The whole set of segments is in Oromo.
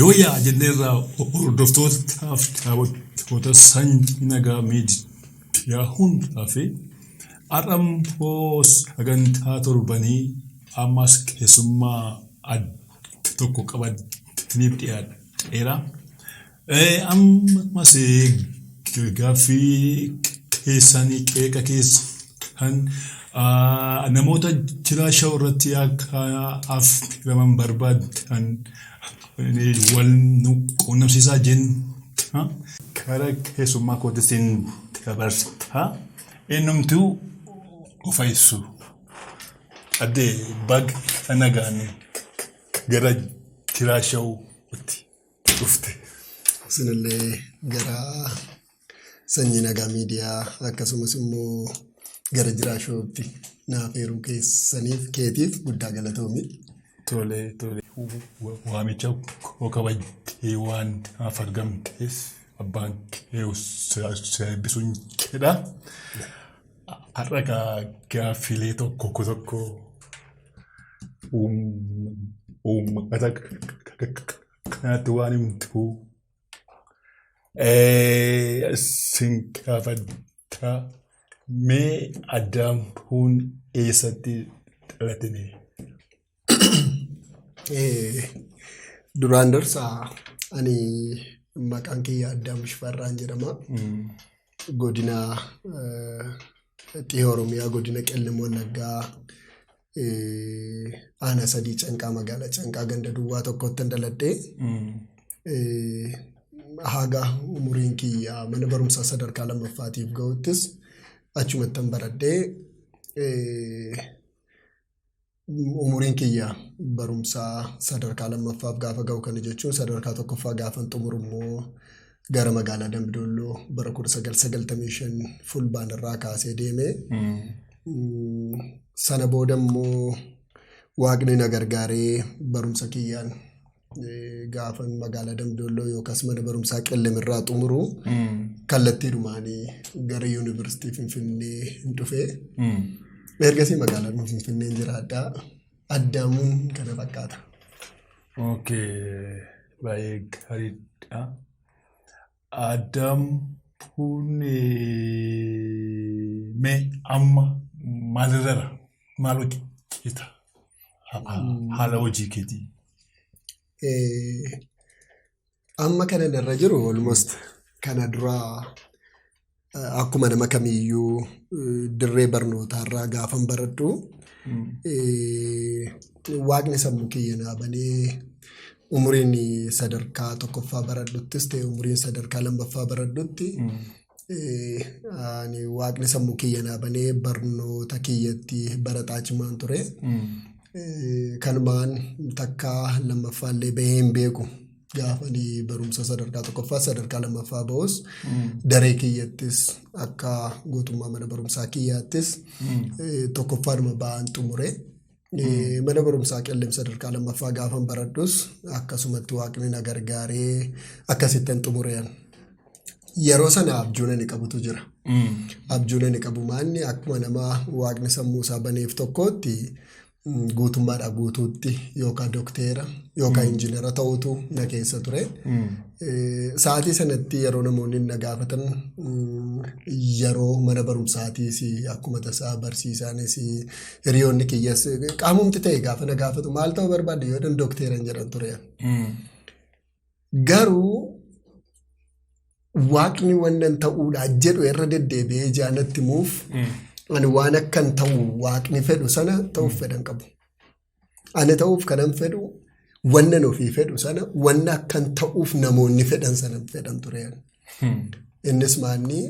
Yoo yaa jenneerraa hordoftootaaf daawwattoota Sanyii Nagaa Miidiyaa hundaa fi har'a immoo sagantaa torbanii ammas keessummaa adda tokko qabataniif dhiyaadheera. Ammas gaaffii keessanii qeeqa keessan namoota Jiraa Show irratti akka affeeraman barbaadan wal nu quunnamsiisaa jenna. Gara keessummaa kootti isin dabarsa. Eenyumtuu of ibsu. Addee, baga nagaan gara Jiraa Show'tti dhufte. Isinillee gara Sanyii Nagaa Miidiyaa akkasumas immoo gara Jiraa Show'tti naaf eeruu keessaniif keetiif guddaa galatoomi. Tole, waamicha koo kabajjee waan naaf argamteef abbaan kee si eebbisuun jedha. Har'a gaaffilee tokko tokko uummata kanatti waan himtu sin gaafadha. Mee Addaamuun eessatti dhalate? Duraan dursa ani maqaan kiyya Addaam Shifarraan jedhama. Godina Dhiha Oromiyaa, godina Qellem Wallaggaa, aanaa 3 Canqaa, magaalaa Canqaa, ganda duwwaa 1tti dhaladhe. Haga umuriin kiyya mana barumsaa sadarkaa lammaffaatiif ga'uttis achumattan baradhee, umuriin kiyya barumsaa sadarkaa lammaffaaf gaafa ga'u, kana jechuun sadarkaa tokkoffaa gaafan xumuru immoo, gara magaalaa Dambidolloo bara 1995 fulbaan irraa kaasee deeme. Sana booda immoo Waaqni na gargaaree barumsa kiyyaan gaafan magaalaa Dambidolloo yookaas mana barumsaa Qellemirraa xumuru kallattiidhumaanii gara Yuunivarsiitii Finfinnee hin dhufe. Ergasii magaalaa Finfinneen jiraadha. Addaamuun kana fakkaata. Okay, baay'ee gaariidha. Addaamuun mee amma maalirra maal hojjeta? Haala hojii keetii. Amma kanan irra jiru almost kana dura akkuma nama kamiiyyuu dirree barnootaarraa gaafan baradhu Waaqni sammuu kiyya naa banee, umuriin sadarkaa tokkoffaa baradhuttis ta'e umuriin sadarkaa lammaffaa baradhutti ani Waaqni sammuu kiyya naa banee barnoota kiyyatti barataa cimaan ture. Kanumaan takka lammaffaallee bahee hin beeku. Gaafa ani barumsa sadarkaa tokkoffaa sadarkaa lammaffaa bahus daree kiyyattis akka guutummaa mana barumsaa kiyyaattis tokkoffaadhuma ba'aan xumure. Mana barumsaa Qellem sadarkaa lammaffaa gaafan baradhus akkasumatti Waaqni na gargaaree akkasittan xumureen. Yeroo sana abjuun ani qabutu jira. Abjuun ani qabu maanni, akkuma nama Waaqni sammuu isaa baneef tokkootti guutummaadhaa guutuutti yookaan dokteera yookaan injiinara ta'utu na keessa ture. Sa'aatii sanatti yeroo namoonni na gaafatan, yeroo mana barumsaatiis akkuma tasaa barsiisaanis hiriyoonni kiyyas qaamumti ta'e gaafa na gaafatu, maal ta'uu barbaadde yoo jedhan, dokteeran jedhan ture. Garuu Waaqni wannan ta'uudhaa jedhu irra deddeebi'ee jaanatti himuuf, ani waan akkan ta'u Waaqni fedhu sana ta'uuf fedhan qabu. Ani ta'uuf kanan fedhu wannan ofii fedhu sana, wanna akkan ta'uuf namoonni fedhan sana fedhan ture. Innis maanni,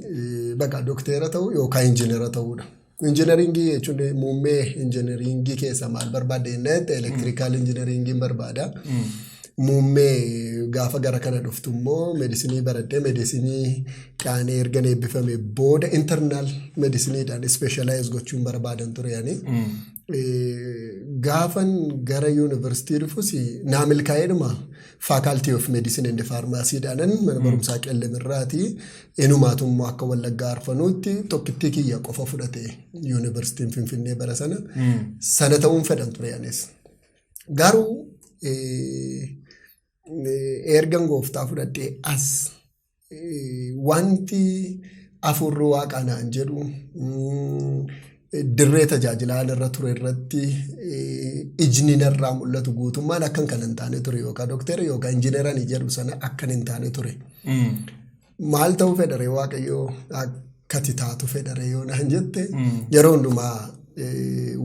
bakka dokteera ta'uu yookaan injiinara ta'uudha. Injiinaringii jechuun muummee injiinaringii keessa maal barbaadde jennaan, electrical engineeringiin barbaada. Muummee gaafa gara kana dhuftu immoo meedisinii baradhee, meedisinii qaanee ergan eebbifame booda internal mediciniidhaan specialize gochuun barbaadan ture ani. Gaafan gara yuunivarsiitii dhufus naa milkaa'eedhuma Faculty of Medicine and Pharmacy'dhaanan mana barumsaa Qellemirraati. Inumaatu immoo akka Wallaggaa Arfanuutti tokkittii kiyya qofa fudhate yuunivarsiitiin Finfinnee bara sana. Sana ta'uun fedhan ture anis. Garuu Ergan gooftaa fudhadhee as wanti afurri waaqaa naan jedhu dirree tajaajilaa irra ture irratti ijni narraa mul'atu guutummaan akkan kan hin taane ture yookaan doktara yookaan injiinera ni jedhu sana akkan hin taane ture. Maal ta'uu fedharee Waaqayyoo akkati taatu fedharee yoo naan jette, yeroo hundumaa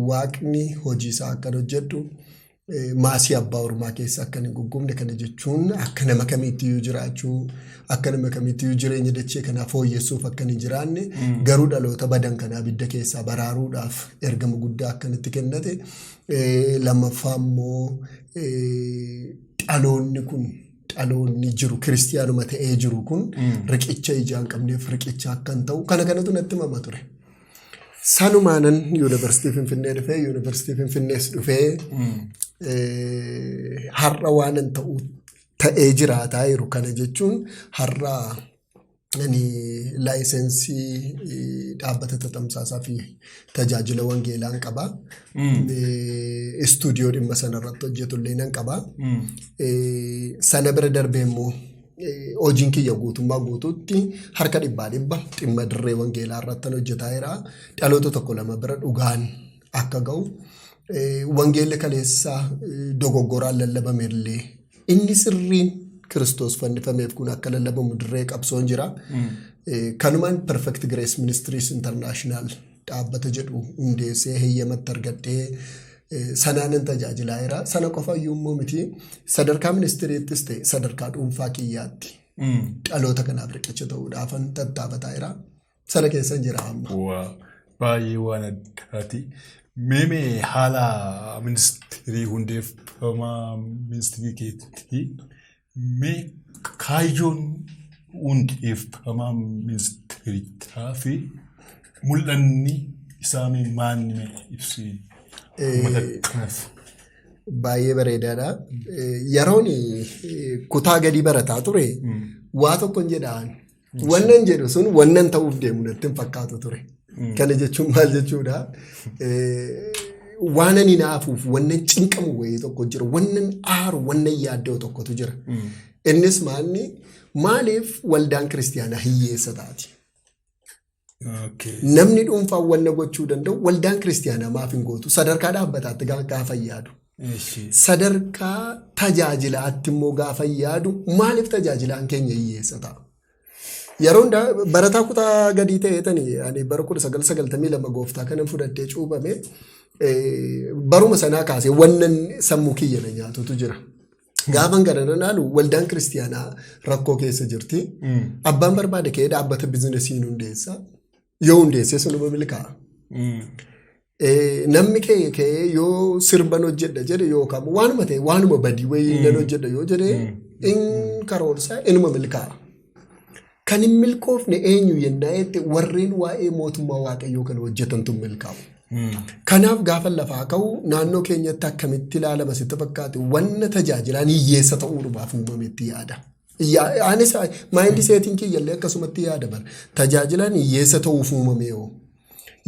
Waaqni hojii isaa akkan hojjedhu, maasii abbaa ormaa keessa akkan hin guggubne, kana jechuun akka nama kamiitti jiraachuu, akka nama kamiitti jireenya dachee kanaa fooyyessuuf akkan hin jiraanne, garuu dhaloota badan kanaa abidda keessaa baraaruudhaaf ergama guddaa akkanitti kennate. Lammaffaa immoo dhaloonni kun, dhaloonni jiru kiristiyaanuma ta'ee jiru kun riqicha ijaa hin qabneef riqicha akkan ta'u kana kanatu natti himama ture. Sanumaanan Yuunivarsiitii Finfinnee dhufee, Yuunivarsiitii Finfinnees dhufee har'a waanan ta'u ta'ee jiraataa jiru. Kana jechuun har'a ani laayisensii dhaabbata tatamsaasaa fi tajaajila wangeelaan qaba. Istuudiyoo dhimma sanarratti hojjetu illee nan qaba. Sana bira darbee immoo hojiin kiyya guutummaa guutuutti harka dhibbaa dhibba dhimma dirree wangeelaa irratti hojjetaa jira. Dhaloota tokko lama bira dhugaan akka ga'u, wangeelli kaleessaa dogoggoraan lallabame illee inni sirriin Kiristoos fannifameef kun akka lallabamu dirree qabsoon jira. Kanumaan Perfect Grace Ministries International dhaabbata jedhu hundeessee heeyyamatti argadhee sanaanan tajaajilaa jira. Sana qofa iyyuu immoo miti, sadarkaa ministiriittis ta'e sadarkaa dhuunfaa kiyyaatti dhaloota kanaaf riqicha ta'uudhaafan tattaafataa jira. Sana keessan jira amma. Waa baay'ee waan addaati. Mee haala ministirii hundeeffamaa ministirii keetii, mee kaayyoon hundeeffamaa ministirichaa fi mul'anni isaa mee maanni, mee ibsi uummata kanaaf. Baay'ee bareedaadha. Yeroon kutaa gadi barataa ture waa tokkon jedhaan. Wannan jedhu sun wannan ta'uuf deemu natti hin fakkaatu ture. Kana jechuun maal jechuudha? Waan ani naafuuf wannan cinqamu wayii tokko jira. Wannan aaru, wannan yaadda'u tokkotu jira. Innis maalni, maaliif waldaan kiristiyaanaa hiyyeessa taati? Namni dhuunfaan wanna gochuu danda'u waldaan kiristiyaanaa maaf hin gootu? Sadarkaa dhaabbataatti gaafa yaadu. Sadarkaa tajaajilaatti immoo gaafa yaadu, maaliif tajaajilaan keenya hiyyeessa ta'a? Yeroo hundaa barataa kutaa gadii ta'eetani ani bara 1992 gooftaa kanan fudhadhee cuuphame, baruma sanaa kaasee wannan sammuu kiyya na nyaatutu jira. Gaafan kana nan ilaalu waldaan kiristiyaanaa rakkoo keessa jirti. Abbaan barbaade ka'ee dhaabbata biizinasii hin hundeessa. Yoo hundeesse sunuma milkaa'a. Namni ka'ee ka'ee yoo sirban hojjedha jedhe yookaan waanuma ta'e waanuma badii wayii nan hojjedha yoo jedhe in karoorsa, inuma milkaa'a. Kan hin milkoofne eenyu yennaa jette, warreen waa'ee mootummaa Waaqayyoo kana hojjetantu milkaa'u. Kanaaf gaafa lafaa ka'u naannoo keenyatti akkamitti ilaalama sitti fakkaate? Wanna tajaajilaan hiyyeessa ta'uudhumaaf uumametti yaada. Anis mindsetiin kiyyallee akkasumatti yaada bara. Tajaajilaan hiyyeessa ta'uuf uumame yoo.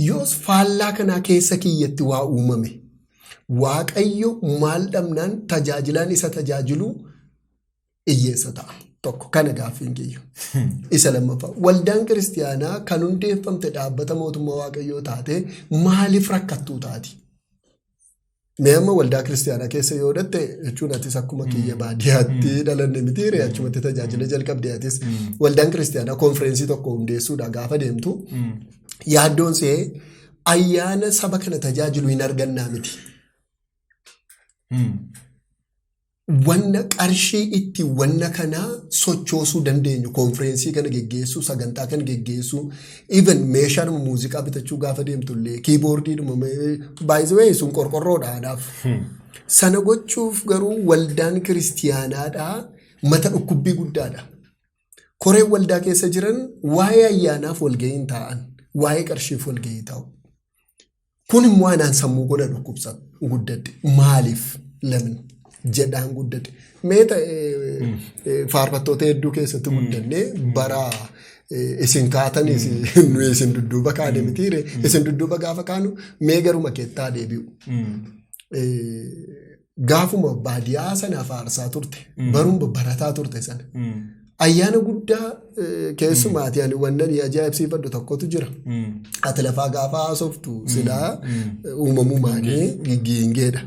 Yoos faallaa kanaa keessa kiyyatti waa uumame. Waaqayyo maal dhabnaan tajaajilaan isa tajaajilu hiyyeessa ta'a? Tokko kana gaaffiin kiyya. Isa lammaffaa, waldaan kiristiyaanaa kan hundeeffamte dhaabbata mootummaa Waaqayyoo taate maaliif rakkattuu taati? Mee amma waldaa kiristiyaanaa keessa yoo dhatte, jechuun atis akkuma kiyya baadiyyaatti dhalanne miti ree, achumatti tajaajila jalqabde atis, waldaan kiristiyaanaa konfireensii tokko hundeessuudha gaafa deemtu yaaddoon see ayyaana saba kana tajaajilu hin argannaa miti. Wanna qarshii itti wanna kanaa sochoosuu dandeenyu, konfireensii kana geggeessuu, sagantaa kana geggeessuu, even meeshaadhuma muuziqaa bitachuu gaafa deemtullee, kiiboordiidhuma baay'ee sun qorqorroodha anaaf. Sana gochuuf garuu waldaan kiristiyaanaadhaa mata dhukkubbii guddaadha. Koreen waldaa keessa jiran waa'ee ayyaanaaf walgahii hin taa'an, waa'ee qarshiif walgahii taa'u. Kun immoo anaan sammuu godha dhukkubsa guddadhe. Maaliif lamni jedhaan guddadhe. Mee faarfattoota hedduu keessatti guddannee bara isin kaatanis nu isin dudduuba kaane mitiire, isin dudduuba gaafa kaanu mee garuma keettaa deebi'u. Gaafuma baadiyaa sana faarsaa turte, baruma barataa turte sana. Ayyaana guddaa keessumaati ani wannan ajaa'ibsiifadhu tokkotu jira. Ati lafaa gaafa haasoftu silaa uumamumaanii giggiingeedha.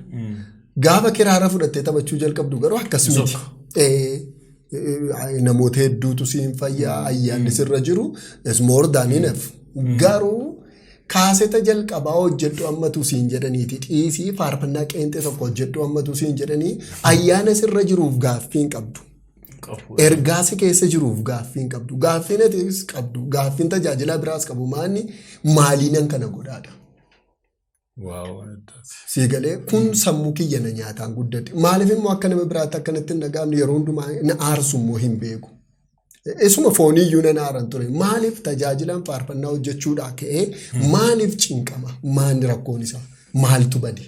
Gaafa kiraara fudhattee taphachuu jalqabdu garuu akkas miti. Namoota hedduutu siin fayyaa, ayyaanni sirra jiru is more than enough. Garuu kaaseta jalqabaa hojjedhu ammatu siin jedhaniiti, dhiisii faarfannaa qeenxee tokko hojjedhu ammatu siin jedhanii, ayyaana sirra jiruuf gaaffii hin qabdu. Ergaa si keessa jiruuf gaaffii hin qabdu. Gaaffiin atis qabdu, gaaffiin tajaajilaa biraas qabu maanni maaliinan kana godhaadha. Sii galee? Kun sammuu kiyya na nyaataan guddate. Maaliif immoo akka nama biraatti akkanatti hin dhaga'amne, yeroo hundumaa na aarsu immoo hin beeku. Isuma fooniyyuu nan aaran ture. Maaliif tajaajilaan faarfannaa hojjechuudhaa ka'ee maaliif cinqama? Maalni rakkoon isaa? Maaltu bade?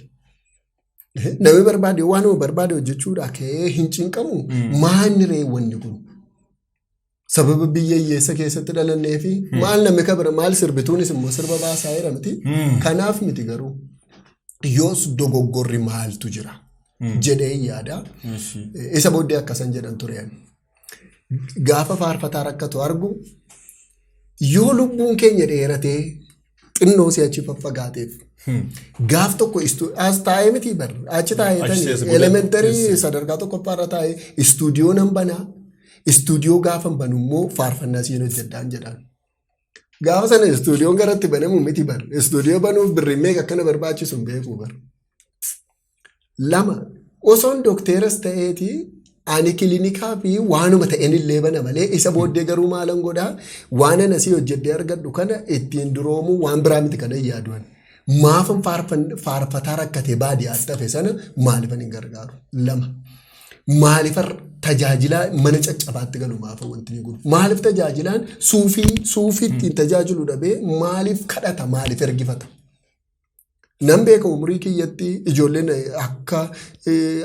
Namni barbaade waanuma barbaade hojjechuudhaa ka'ee hin cinqamu. Maalni ree wanni kun? Sababa biyya hiyyeessa keessatti dhalannee fi maal namni kabira maal sirbituunis immoo sirba baasaa jira miti. Kanaaf miti, garuu yoos dogoggorri maaltu jira jedhee yaada. Isa booddee akkasan jedhan ture ani. Gaafa faarfataa rakkatu argu, yoo lubbuun keenya dheeratee xinnoo si'achi faffagaateef gaaf tokko as taa'ee miti bar, achi taa'ee tani elementary sadarkaa tokkoffaarra taa'ee istuudiyoo nan banaa, istuudiyoo gaafa banu immoo faarfannaa siin hojjedhaan jedhaan. Gaafa sana istuudiyoon garatti banamu miti bar, istuudiyoo banuuf birrii meeqa akkana barbaachisu hin beeku bar. Lama osoon dokteeras ta'eeti ani kilinikaa fi waanuma ta'een illee bana malee, isa booddee garuu maalan godhaa, waan ana asii hojjedhee argadhu kana ittiin duroomuu waan biraa miti kana hin yaaduan. Maafan faarfataa rakkatee baadiyyaatti hafe sana maalifan hin gargaaru? Lama. Maalifan tajaajilaa mana caccabaatti galu maafa wanti ni godhu? Maaliif tajaajilaan suufii suufii ittiin tajaajilu dhabee maaliif kadhata, maaliif ergifata? Nan beeka, umurii kiyyatti ijoolleen akka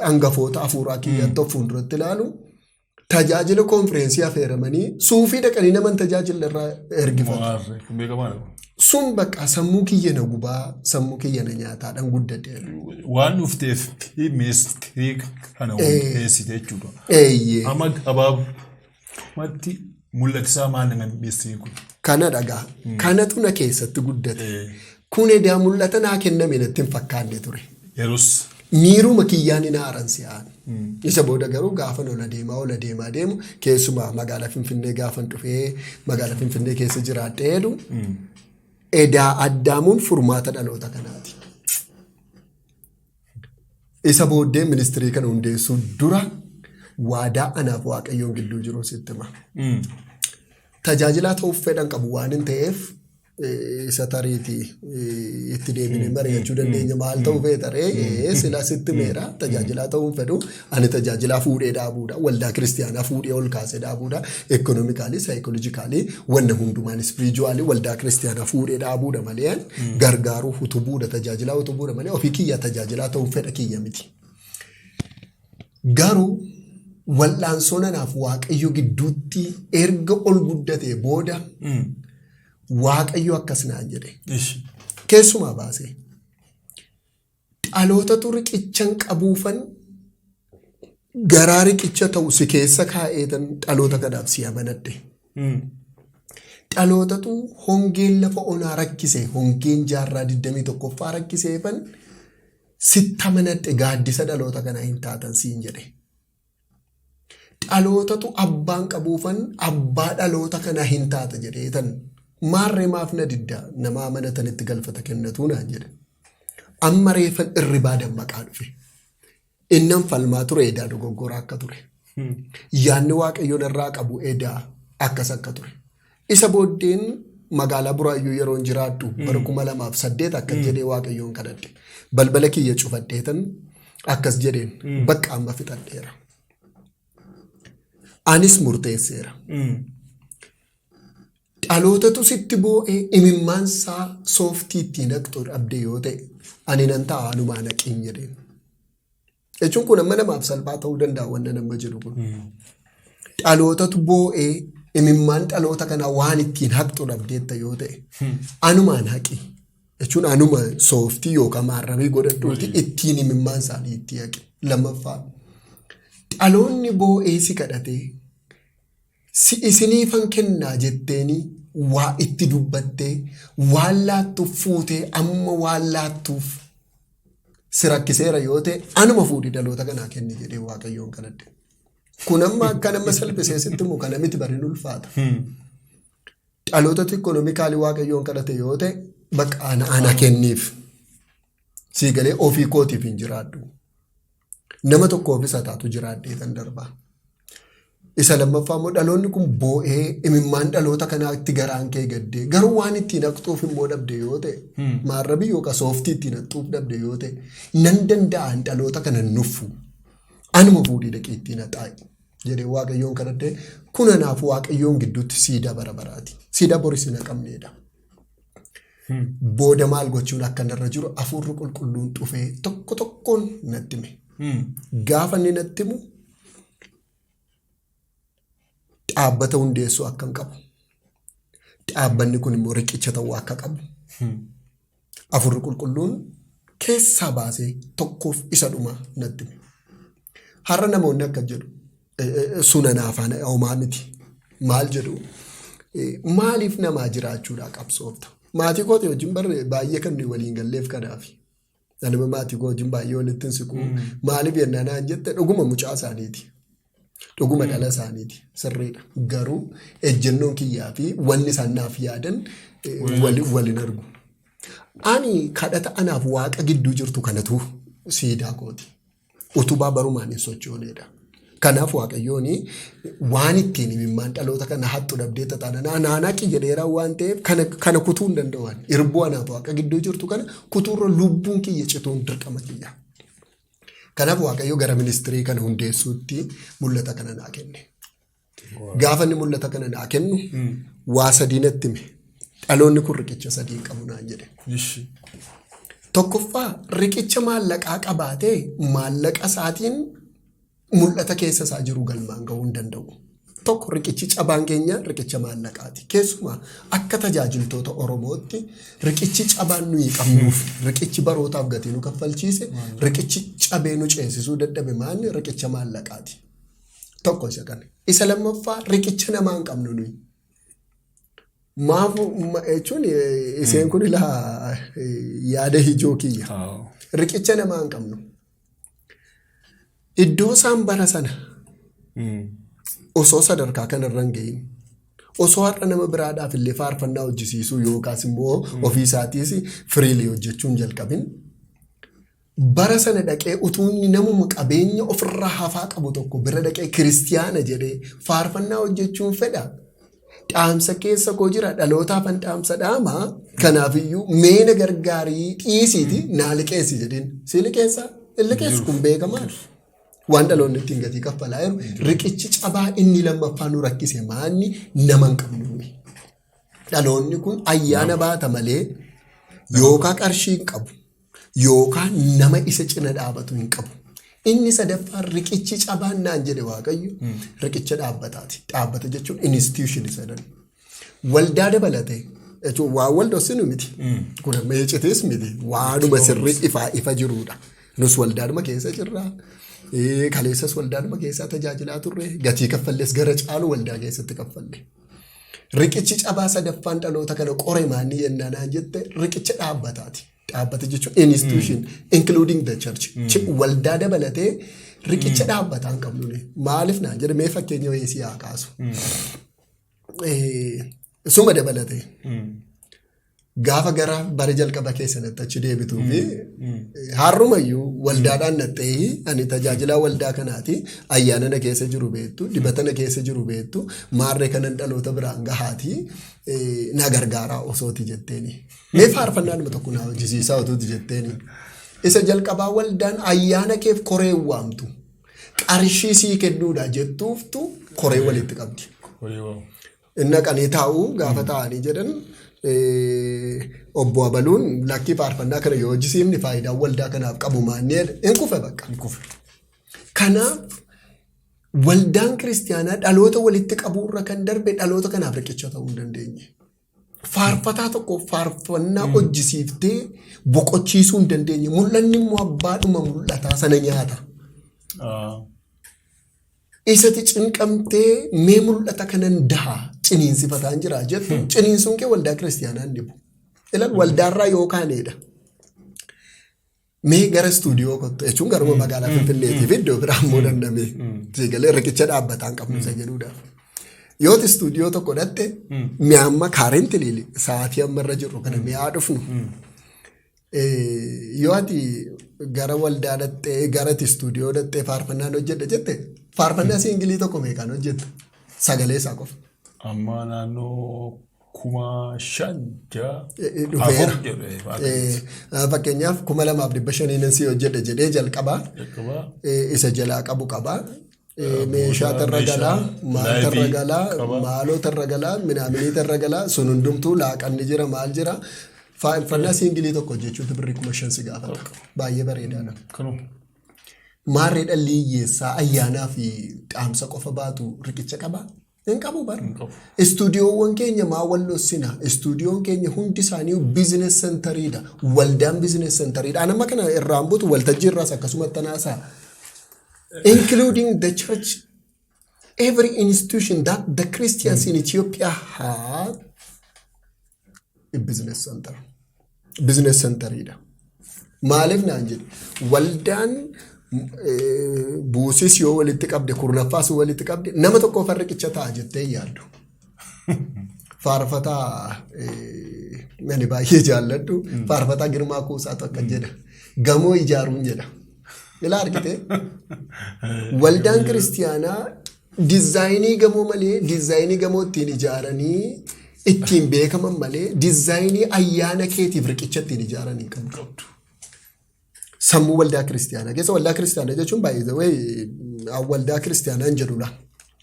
hangafoota hafuuraa kiyyaatti of fuulduratti ilaalu tajaajila konfireensii affeeramanii suufii dhaqanii naman tajaajila irraa ergifatu. Sun bakka sammuu kiyya na gubaa, sammuu kiyya na nyaataadhaan guddadheera. Waan dhufteef ministirii kana hundeessite jechuudha. Eeyyee. Amma gabaabumatti mul'atisaa maal nama ministiriin kun? Kana dhagaa. Kanatu na keessatti guddate. Kun edaa mul'ata naa kenname natti hin fakkaanne ture. Yeroos. Miiruma kiyyaan hin aaran si'aan. Isa booda garuu gaafan ola deemaa ola deemaa deemu, keessumaa magaalaa Finfinnee gaafan dhufee magaalaa Finfinnee keessa jiraadhee jedhu, edaa addaamuun furmaata dhaloota kanaati. Isa booddee ministirii kana hundeessuu dura waadaa anaaf Waaqayyoon gidduu jiru sitti hima. Tajaajilaa ta'uuf fedhan qabu waan hin ta'eef, isa tariitii itti deebinee mari'achuu dandeenya. Maal ta'uu feetaree sila sitti meera, tajaajilaa ta'uu hin fedhu ani. Tajaajilaa fuudhee dhaabuudha, waldaa kiristiyaanaa fuudhee ol kaasee dhaabuudha, economically, psychologically, wanna hundumaan, spiritually waldaa kiristiyaanaa fuudhee dhaabuudha malee, gargaaruu utubuudha, tajaajilaa utubuudha malee ofii kiyya tajaajilaa ta'uu fedha kiyya miti. Garuu wal'aansoo nanaaf Waaqayyo gidduutti erga ol guddatee booda Waaqayyo akkas naan jedhe. Keessumaa baasee. Dhalootatu riqichan qabuufan garaa riqicha ta'u si keessa kaa'eetan dhaloota kanaaf si amanadhe. Dhalootatu hongeen lafa onaa rakkise, hongeen jaarraa 21ffaa rakkiseefan sitti amanadhe, gaaddisa dhaloota kanaa hin taatan siin jedhe. Dhalootatu abbaan qabuufan abbaa dhaloota kanaa hin taata jedheetan, maarree maaf na didda, nama amanatanitti galfata kennatuu naan jedhe. Amma reefan irribaa dammaqaa dhufe. Innan falmaa ture edaa dogoggora akka ture. Yaanni Waaqayyoon irraa qabu edaa akkas akka ture. Isa booddeen magaalaa Buraayyuu yeroon jiraadhu bara 2008 akkas jedhee Waaqayyoon kadhadhe. Balbala kiyya cufadheetan akkas jedheen, bakka amma fixadheera. Anis murteesseera. Dhalootatu sitti boo'ee imimmaansaa sooftii ittiin haqxu dhabde yoo ta'e, ani nan ta'a, anumaa naqiin jedheen. Jechuun kun amma namaaf salphaa ta'uu danda'a wanna nama jedhu kun. Dhalootatu boo'ee imimmaan dhaloota kanaa waan ittiin haqxu dhabdeetta yoo ta'e, anumaan haqi. Jechuun anuma sooftii yookaan maarrabii godhadhuuti ittiin imimmaan isaanii itti haqe. Lammaffaa dhaloonni boo'ee si kadhatee si isiniifan kennaa jetteeni waa itti dubbattee waan laattuuf fuutee amma waan laattuuf si rakkiseera yoo ta'e anuma fuudhii dhaloota kanaa kenni jedhee Waaqayyoon kadhadhe. Kun amma akka nama salphisee sitti himu kana miti bariin ulfaata. Dhalootatu economically Waaqayyoon kadhate yoo ta'e bakka ana kenniif. Sii galee ofii kootiif hin jiraadhu. Nama tokkoofis haa taatu jiraadhee tan darbaa. Isa lammaffaa immoo dhaloonni kun boo'ee imimmaan dhaloota kanaatti garaan kee gaddee garuu waan ittiin haqxuuf immoo dhabde yoo ta'e maarrabii yookaan sooftii ittiin haqxuuf dhabde yoo ta'e nan danda'an dhaloota kana nuffu anuma fuudhii dhaqee ittiin haxaa'i jedhee Waaqayyoon kadhadhee kun anaaf Waaqayyoon gidduutti siidaa bara baraati. Siidaa boris hin haqamneedha. Booda maal gochuun akka narra jiru hafuurri qulqulluun dhufee tokko tokkoon natti hime. Gaafa inni natti himu dhaabbata hundeessuu akka hin qabu. Dhaabbanni kun immoo riqicha ta'uu akka qabu. Hafuurri qulqulluun keessaa baasee tokkoof isa dhuma natti hime. Har'a namoonni akka jedhu sun anaaf homaa miti. Maal jedhu maaliif namaa jiraachuudhaa qabsoofta? Maatii kootii wajjin barree baay'ee kan nuyi waliin galleef kanaafi. Anima maatii koo wajjin baay'ee walitti hin siqu. Maaliif jennaan naan jette dhuguma mucaa isaaniiti. Dhuguma dhala isaaniiti. Sirriidha. Garuu ejjennoon kiyyaa fi wanni isaan naaf yaadan wal hin argu. Ani kadhata anaaf Waaqa gidduu jirtu kanatu siidaa kooti. Utubaa barumaan hin sochooneedha. Kanaaf Waaqayyoon waan ittiin imimmaan dhaloota kana haxxu dhabdee tataana naanaqi jedheera waan ta'eef kana kutuu hin danda'u. Irbuu anaaf Waaqa gidduu jirtu kana kutuurra lubbuun kiyya cituun dirqama kiyya. Kanaaf Waaqayyo gara ministry kana hundeessuutti mul'ata kana naa kenne. Gaafa inni mul'ata kana naa kennu waa sadii natti hime. Dhaloonni kun riqicha sadii qabu naan jedhe. Tokkoffaa, riqicha maallaqaa qabaatee maallaqa isaatiin mul'ata keessa isaa jiru galmaan gahuu hin danda'u. Tokko, riqichi cabaan keenya riqicha maallaqaati. Keessumaa akka tajaajiltoota Oromootti riqichi cabaan nuyi qabnuuf riqichi barootaaf gatii nu kaffalchiise, riqichi cabee nu ceesisuu dadhabe maanni riqicha maallaqaati. Tokko isa kana. Isa lammaffaa, riqicha namaa hin qabnu nuyi. Maaf jechuun iseen kun ilaa yaada ijoo kiyya. Riqicha namaa hin qabnu. Iddoo isaan bara sana osoo sadarkaa kanarra hin gahin, osoo har'a nama biraadhaaf illee faarfannaa hojjisiisuu yookaas immoo ofii isaatiis freely hojjechuu hin jalqabin, bara sana dhaqee utuu inni namuma qabeenya ofirraa hafaa qabu tokko bira dhaqee kiristiyaana jedhee faarfannaa hojjechuun fedha. Dhaamsa keessa koo jira, dhalootaafan dhaamsa dhaama, kanaafiyyuu meena gargaarii dhiisiiti naa liqeessi jedheen. Si liqeessaa? Hin liqeessu, kun beekamaadha. Waan dhaloonni ittiin gatii kaffalaa jiru riqichi cabaa inni lammaffaa nu rakkise maanni nama hin qabnu nuyi. Dhaloonni kun ayyaana baata malee yookaan qarshii hin qabu yookaan nama isa cina dhaabatu hin qabu. Inni sadaffaan riqichi cabaan naan jedhe Waaqayyo riqicha dhaabbataati. Dhaabbata jechuun institution sadan. Waldaa dabalatee jechuun waan wal dhoksinu miti. Kun amma iccitis miti. Waanuma sirrii ifaa ifa jirudha. Nus waldaadhuma keessa jirra. Kaleessas waldaadhuma keessaa tajaajilaa turre. Gatii kaffalles gara caalu waldaa keessatti kaffalle. Riqichi cabaa sadaffaan dhaloota kana qore maanni yennaa naan jette riqicha dhaabbataati. Dhaabbata jechuun institution including the church. Waldaa dabalatee riqicha dhaabbataa hin qabnu. Maaliif naan jedhe, mee fakkeenya wayii si haa kaasu. Suma dabalatee. Gaafa gara bara jalqaba keessanitti achi deebituu fi har'umayyuu waldaadhaan naxxee ani tajaajilaa waldaa kanaati, ayyaana na keessa jiru beektu, dibata na keessa jiru beektu, maarree kanan dhaloota biraan gahaati na gargaaraa osooti jetteeni. Mee faarfannaa tokko na hojjisiisaa otuuti jetteeni. Isa jalqabaa waldaan ayyaana keef koree waamtu qarshii sii kennuudha jettuuftu koree walitti qabdi. Inni qanii taa'uu gaafa taa'anii jedhan obbo Abaluun lakkii faarfannaa kana yoo hojjisiifni faayidaan waldaa kanaaf qabu maannee hin kufe bakka. Kanaaf waldaan kiristiyaanaa dhaloota walitti qabuurra kan darbe dhaloota kanaaf riqicha ta'uu hin dandeenye. Faarfataa tokko faarfannaa hojjisiiftee boqochiisuu hin dandeenye. Mul'anni immoo abbaadhuma mul'ataa sana nyaata. Isati cinqamtee mee mul'ata kanan daha ciniinsifataan jira jettu, ciniinsuun kee waldaa kiristiyaanaa hin dhibu. Ilaal, waldaarraa yoo kaaneedha. Mee gara istuudiyoo kottu jechuun garuma magaalaa Finfinneetii fi iddoo biraa immoo dandame. Siigalee riqicha dhaabbataan qabnu isa jedhuudhaaf. Yooti istuudiyoo tokko dhatte, mi'a amma currently sa'aatii amma irra jirru kana mi'aa dhufnu. Yoo ati gara waldaa dhattee, gara istuudiyoo dhattee faarfannaan hojjedha jette, faarfannaa single tokko meeqaan hojjetta? Sagalee isaa qofa. Amma naannoo 5,000, 6,000 Dhufeera. 4,000 jedhe. Fakkeenyaaf 2,500 si hojjedha jedhee jalqabaa. Jalqabaa. Isa jalaa qabu qabaa. Meeshaa tarra galaa, maal tarra galaa, maaloo tarra galaa, minaaminii tarra galaa, sun hundumtuu laaqanni jira, maal jira. Faarfannaa single tokko hojjechuutu birrii 5,000 si gaafata. Baay'ee bareedaadha. Kanuma. Maarree dhalli hiyyeessaa ayyaanaa fi dhaamsa qofa baatu riqicha qabaa? Hin qabu bara. Istuudiyoowwan keenya maa wallossina? Istuudiyoon keenya hundi isaanii business centeriidha. Waldaan business centeriidha. Ani amma kana irraan butu, waltajjii irraas akkasumatti tanaasaa. Including the church, every institution that the Christians in Ethiopia had a business center. Business centeriidha. Maaliif naan jedhe, waldaan buusis yoo walitti qabde, kurnaffaas walitti qabde, nama tokkoof riqicha ta'a jettee hin yaaddu. Faarfataa ani baay'ee jaalladhu, faarfataa Girmaa Kuusaatu akka jedha. Gamoo ijaaruun jedha. Ilaa, argite, waldaan kiristiyaanaa design gamoo malee, design gamoo ittiin ijaaranii ittiin beekaman malee, design ayyaana keetiif riqicha ittiin ijaaran hin qabdu. Sammuu waldaa kiristiyaanaa keessa, waldaa kiristiyaanaa jechuun baay'ee waldaa kiristiyaanaa hin jedhudha.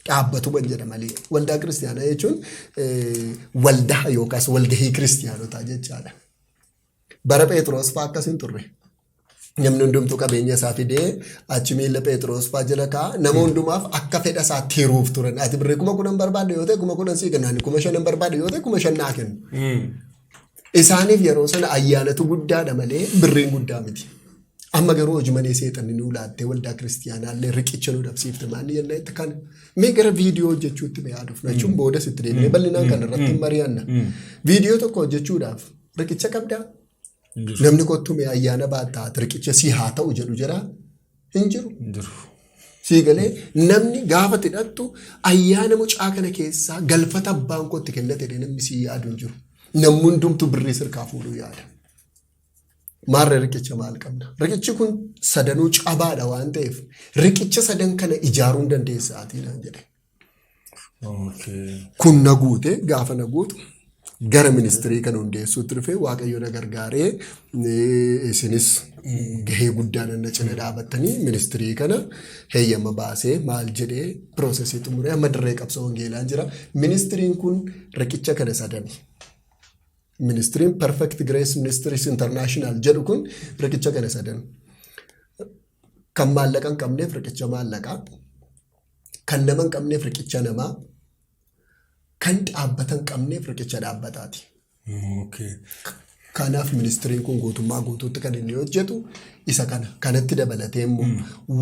Dhaabbatuma hin jedha malee, waldaa kiristiyaanaa jechuun waldaa yookaas walgahii kiristiyaanotaa jechaadha. Bara Phexros fa'aa akkas hin turre. Namni hundumtuu qabeenya isaa fidee achi miila Phexros fa'aa jala kaa'a. Nama hundumaaf akka fedha isaatti hiruuf turan. Ati birrii 10,000 barbaadde yoo ta'e 10,000 sii kennu. Ani 5,000 barbaadde yoo ta'e 5,000 naa kennu. Isaaniif yeroo sana ayyaanatu guddaadha malee birriin guddaa miti. Amma garuu hojii malee seexanni nuu laattee waldaa kiristiyaanaallee riqicha nu dhabsiifte maanni jennee itti kana. Mee gara viidiyoo hojjechuutti mee yaadufna jechuun booda sitti deemnee bal'inaan kan irratti hin mari'anna. Viidiyoo tokko hojjechuudhaaf riqicha qabdaa? Namni kottu mee ayyaana baattaa riqicha si haa ta'u jedhu jira? Hin jiru. Sii galee, namni gaafa hidhattu ayyaana mucaa kana keessaa galfata abbaan kootti kennate jedhee namni si yaadu hin jiru. Namni hundumtuu birrii sirkaa fuudhuu yaada. Maarree riqicha maal qabna? Riqichi kun sadanuu cabaadha waan ta'eef riqicha sadan kana ijaaruu hin dandeessaatii naan jedhe. Kun na guute. Gaafa na guutu gara ministry kana hundeessuutti dhufee, Waaqayyo na gargaaree, isinis gahee guddaa na cina dhaabattanii ministry kana heeyyama baasee, maal jedhee, process xumuree amma dirree qabsoo wangeelaan jira. Ministryn kun riqicha kana sadani. Ministryn Perfect Grace Ministries International jedhu kun riqicha kana sadan. Kan maallaqa hin qabneef riqicha maallaqaa. Kan nama hin qabneef riqicha namaa. Kan dhaabbata hin qabneef riqicha dhaabbataati. Kanaaf ministryn kun guutummaa guutuutti kan inni hojjetu isa kana. Kanatti dabalatee immoo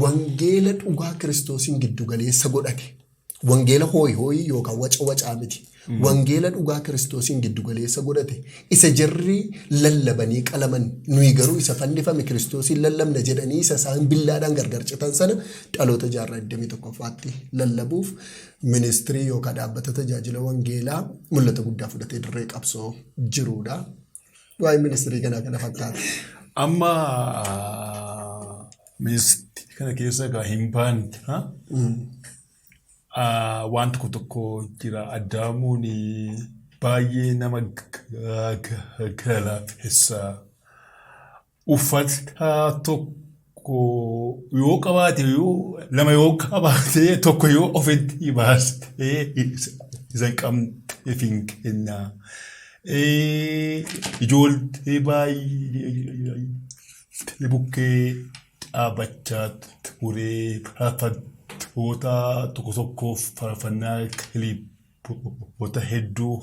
wangeela dhugaa Kiristoosiin giddu galeessa godhate. Wangeela hooyi hooyi yookaan waca wacaa miti. Wangeela dhugaa Kiristoosiin giddu galeessa godhate. Isa jarri lallabanii qalaman, nuyi garuu isa fannifame Kiristoosiin lallabna jedhanii isa isaan billaadhaan gargar citan sana dhaloota jaarraa 21ffaatti lallabuuf ministry yookaan dhaabbata tajaajila wangeelaa mul'ata guddaa fudhatee dirree qabsoo jirudha. Waa'ee ministry kanaa kana fakkaata. Amma ministry kana keessa egaa hin baane waan tokko tokko jira. Addaamuun baay'ee nama galateessa. Uffata tokko yoo qabaate, yoo lama yoo qabaate, tokko yoo ofitti baastee isa hin qabneef hin kenna. Ijoollee baay'ee bukkee dhaabbachaa turee, faarfattoota tokko tokkoof faarfannaa clip kiliippoota hedduu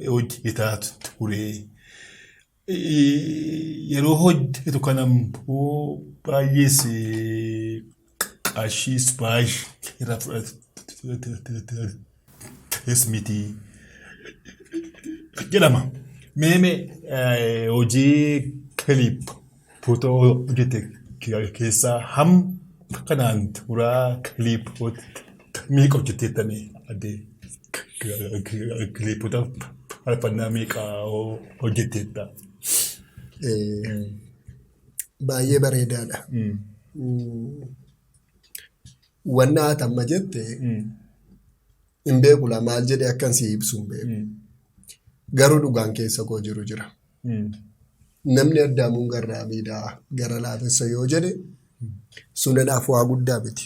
hojjetaa ture. Yeroo hojjetu kana immoo baay'ees qarshiis baay'ee irraa fudhates miti jedhama. Mee mee hojii kiliippoota hojjete keessaa hamma kanaan duraa kiliippoota meeqa hojjetteettame addee kiliippoota faarfannaa meeqa hojjetteetta? Baay'ee bareedaadha. Wanna ati amma jette hin beeku laa maal jedhee akkan si ibsu hin beeku. Garuu dhugaan keessa koo jiru jira. Namni Addaamuun garraamiidhaa gara laafessa yoo jedhe sun anaaf waa guddaa miti.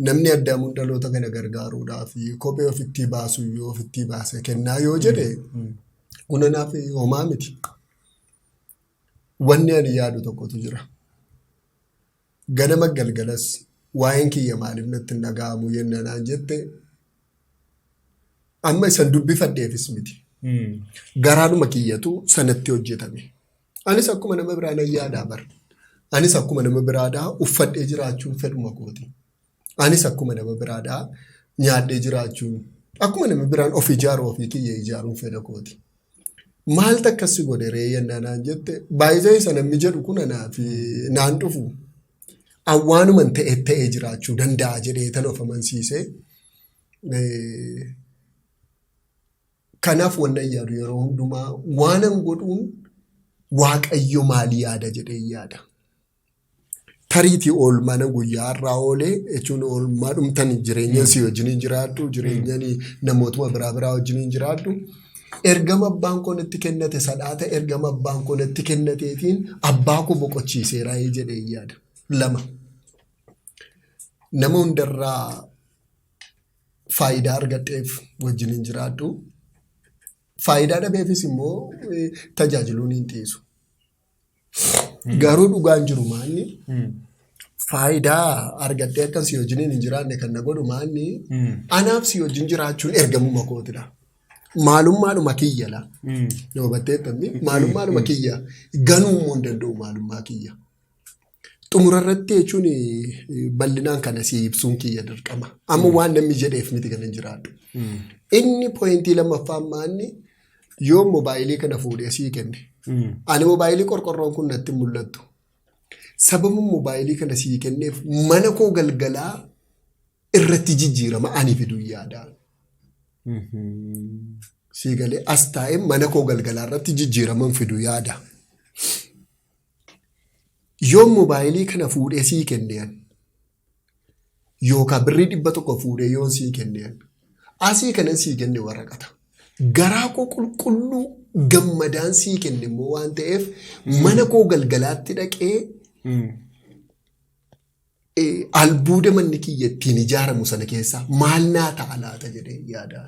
Namni Addaamuun dhaloota kana gargaaruudhaaf kophee ofitti baasu yoo ofitti baase kennaa yoo jedhe kun anaaf homaa miti. Wanni ani yaadu tokkotu jira. Ganama galgalas waa'een kiyya maaliif natti hin dhaga'amu yenna naan jette amma isan dubbifadheefis miti. Garaadhuma kiyyatu sanatti hojjetame. Anis akkuma nama biraa nan yaadaa bara. Anis akkuma nama biraadhaa uffadhee jiraachuun fedhuma kooti. Anis akkuma nama biraadhaa nyaadhee jiraachuun akkuma nama biraan of ijaaru ofii kiyya ijaaruun fedha kooti. Maaltu akkas si godhe ree yennaa naan jette baay'ee isa namni jedhu kun anaaf naan dhufu. Awwaanuman ta'e ta'ee jiraachuu danda'a jedhee tan of amansiisee. Kanaaf wannan yaadu yeroo hundumaa waanan godhuun Waaqayyo maal yaada jedhee yaada. Tariitii oolmaan guyyaa har'aa oolee jechuun oolmaa dhumtan jireenyan si wajjiniin jiraadhu jireenyan namootuma biraa biraa wajjiniin jiraadhu. Ergama abbaan koo natti kennate sadhaata ergama abbaan koo natti kennateetiin abbaa koo boqochiiseera jedhee yaada. Lama. Nama hundarraa faayidaa argadheef wajjiniin jiraadhu. Faayidaa dhabeefis immoo tajaajiluun hin dhiisu. Garuu dhugaan jiru maanni faayidaa argadhee akkan si wajjiniin hin jiraanne kan na godhu maanni anaaf si wajjin jiraachuun ergamuma kootidha. Maalummaadhuma kiyya la. Yoo hubatteettamni maalummaadhuma kiyya ganuu immoo hin danda'u maalummaa kiyya. Xumura irratti jechuun bal'inaan kana si ibsuun kiyya dirqama. Amma waan namni jedheef miti kan hin jiraadhu. Inni pooyintii lammaffaan maanni yoo moobaayilii kana fuudhee sii kenne. Ani moobaayilii qorqorroon kun natti hin mul'attu. Sababa moobaayilii kana sii kenneef mana koo galgalaa irratti jijjiirama ani fiduu yaada. Sii galee as taa'ee mana koo galgalaa irratti jijjiirama fiduu yaada. Yoo moobaayilii kana fuudhee sii kenne ani yookaan birrii 100 fuudhee yoon sii kenne ani asii kanan sii kenne waraqata. Garaa koo qulqulluu gammadaan sii kenne immoo waan ta'eef mana koo galgalaatti dhaqee albuuda manni kiyya ittiin ijaaramu sana keessaa maal naa ta'a laata jedhee yaada.